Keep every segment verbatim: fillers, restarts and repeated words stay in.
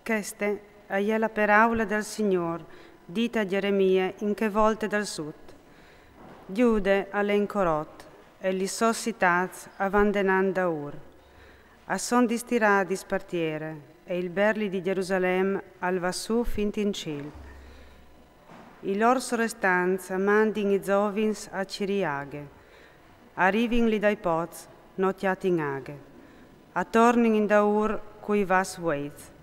Cheste e je la peraula dal Signôr, dita a Gjeremie in chê volte dal sud. Gjude al è in corot, e lis sôs citâts a van denant daûr. A son distiradis par tiere, e il berli di Gjerusalem al va sù fin in cîl. I lôr sorestants a mandin i zovins a cirî aghe. A rivin li dai pots, no cjatin aghe. A tornin indaûr cui vas vueits.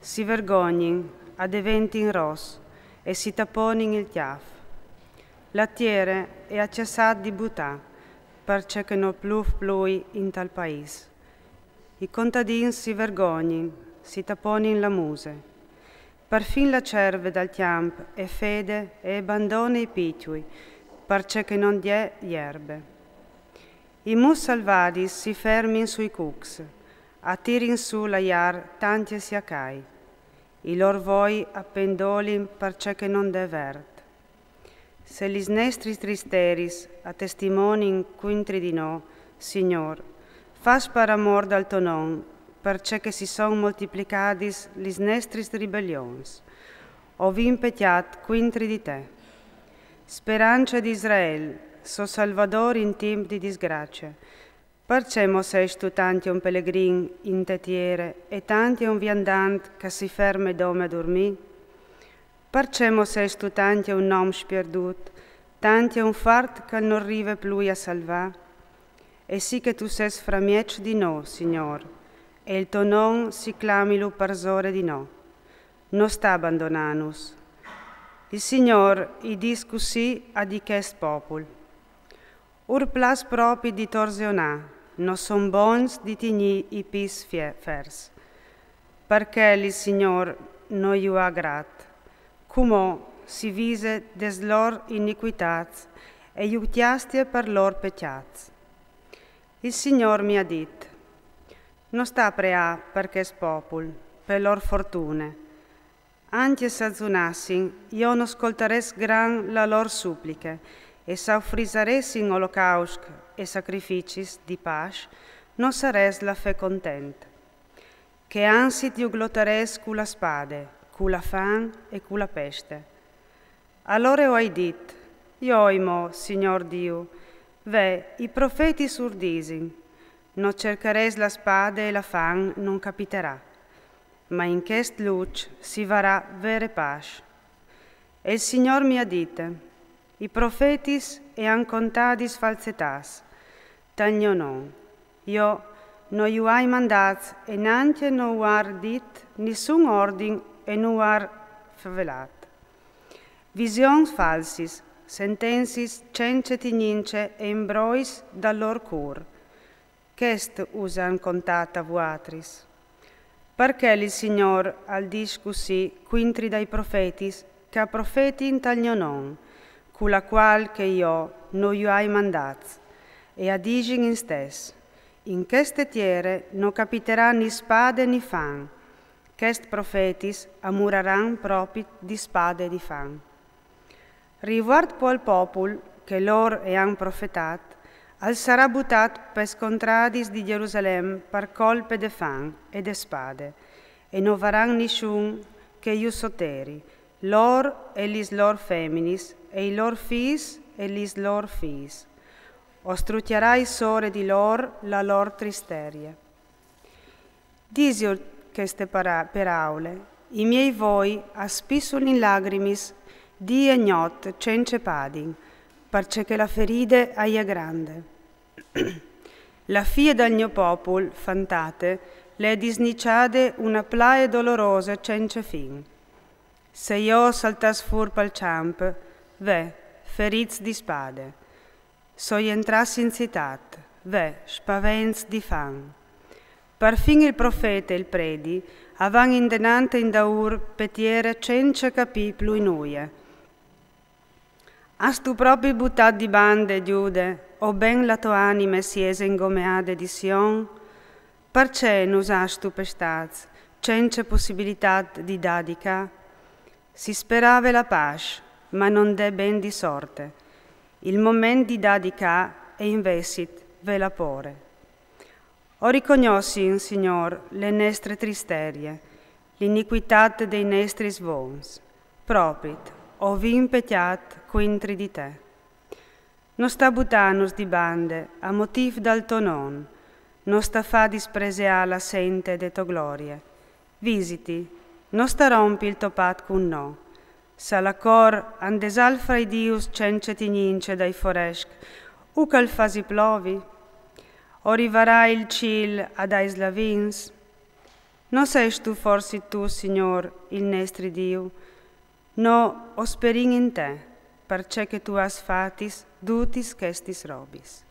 Si vergognin, a deventin ros e si taponin il cjâf. La tiere e à cessât di butâ, parcè che no plûf plui intal paîs. I contadins si vergognin, si taponin la muse. Parfin la cerve dal cjamp e fede e bandone i piçui, parcè che no 'nd è jerbe. I mus salvadis si fermin sui cucs, a tirin sù l'aiar tancje si a cai. I lôr voi a pendolin parcè che no 'nd è vert. Se lis nestris tristeris a testimonin cuintri di nô, Signôr, fâs par amôr dal to non, parcè che si son moltiplicadis lis nestris ribelions. O vin pecjât cuintri di te. Sperance di Israel, so Salvadôr in timp di disgracie. Parcè mo sêstu tancje un pelegrin inte tiere e tancje un viandant ch'a si ferme dome a durmî? Parcè mo sêstu tancje un om spierdût, tancje un fart ch'al no rive plui a salvâ? E sì che tu sês framieç di nô, Signôr, e il to non si clamilu parsore di nô. No sta bandonânus. Il Signôr i dîs cussì a di chest popul: Ur plâs propit di torzeonâ, no son bogns di tignî i pîts fie-, fers. Parcè il Signôr no ju à grat. Cumò si vise des lôr inicuitâts e ju cjastie par lôr pecjâts. Il Signôr mi à dit: No sta preâ par chest popul, pe lôr fortune. Ancje s'azunassin, jo no scoltarès gran la lôr supliche, e s'a ufrisaressin olocauscj e sacrificis di pâs, no sarès la fe content. Che anzit ju glotarès cu la spade, cu la fam e cu la peste. Alore o ai dit: Joi mo, Signôr Diu, ve, i profetis ur disin: No cercarês la spade e la fam non capitarà, ma in chest lûc si varà vere pâs. E il Signôr mi à dite: I profetis e àn contadis falzetâts tal gno non. Jo no ju ai mandâts e nancje no ur ai dit nissun ordin e no ur ai fevelât. Visions falsis, sentencis cence tignince e imbrois dal lôr cûr. Chest us àn contât a vuatris. Parcè il Signôr al dîs cussì cuintri dai profetis ch'a profetin tal gno non, cu la cuâl che jo no ju ai mandâts, e a disin in stes: In cheste tiere no capitarà ni spade ni fam. Chest profetis a muraran propit di spade e di fam. Rivuart po al popul che lôr e àn profetât, al sarà butât pes contradis di Gjerusalem par colpe de fam e de spade, e no varan nissun che ju soteri, lôr e lis lôr feminis, e i lôr fîs e lis lôr fîs. O strucjarà i sore di lôr la lôr tristerie. Disiur cheste para-, peraule, i miei voi a spissulin lagrimis dì e gnot cence padin, parcè che la feride a je grande. La fie dal gno popul, fantate, le è disniciade una plae dolorose cence fin. Se jo o saltàs fûr pal cjamp, ve, ferits di spade. Se o jentràs in citât, ve, spavents di fam. Parfin il profete e il predi a van indenant e indaûr pe tiere cence capî plui nuie. Âstu propit butât di bande, Gjude, o ben la tô anime si ese ingomeade di Sion? Parcè nus âstu pestâts, cence pussibilitât di dâ di ca? Si sperave la pâs, ma no 'nd è ben di sorte. Il moment di dâ di ca e invezit ve la pore. O ricognossin, Signôr, le nestre tristerie, l'iniquitât dai nestris vons, propit, o vin pecjât cuintri di te. No sta butânus di bande a motîf dal to non, no sta fâ dispreseâ la sente de tô glorie. Visiti, no sta rompi il to pat cun nô. Salacor and esal fra i dius cence tignince dai foresc, u che al fasi plovi? O rivarà il cîl a dai slavins? No sêstu forsit tu, Signôr, il nestri Diu? Nô o sperìn in te, parcè che tu âs fatis dutis chestis robis.